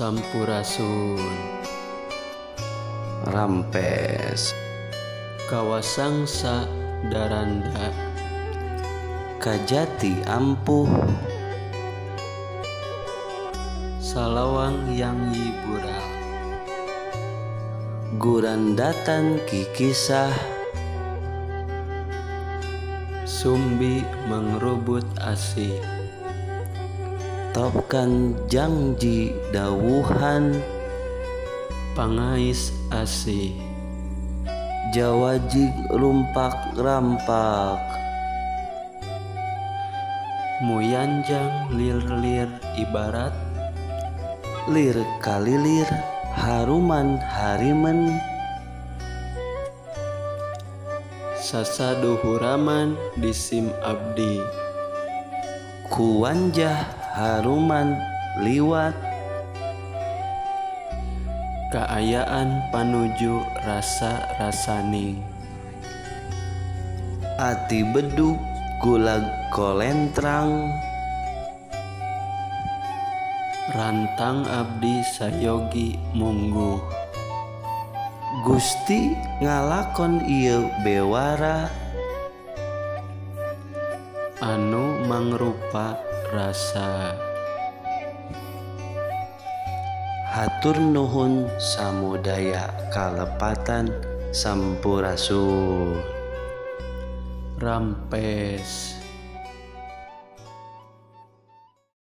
Sampurasun. Rampes. Kawasangsa daranda. Kajati ampuh. Salawang yang yibural. Gurandatan kikisah. Sumbi mangrubut asih. Topkan jangji dawuhan. Pangais asih. Jawajig rumpak rampak. Muyanjang lir-lir ibarat. Lir kalilir haruman harimen. Sasaduhuraman disim abdi. Kuwanjah haruman liwat. Kaayaan panuju rasa-rasaning. Ati bedug gulag kolentrang. Rantang abdi sayogi mungguh. Gusti ngalakon ieu bewara. Anu mangrupa rasa. Hatur nuhun samudaya kalepatan. Sampurasun. Rampes.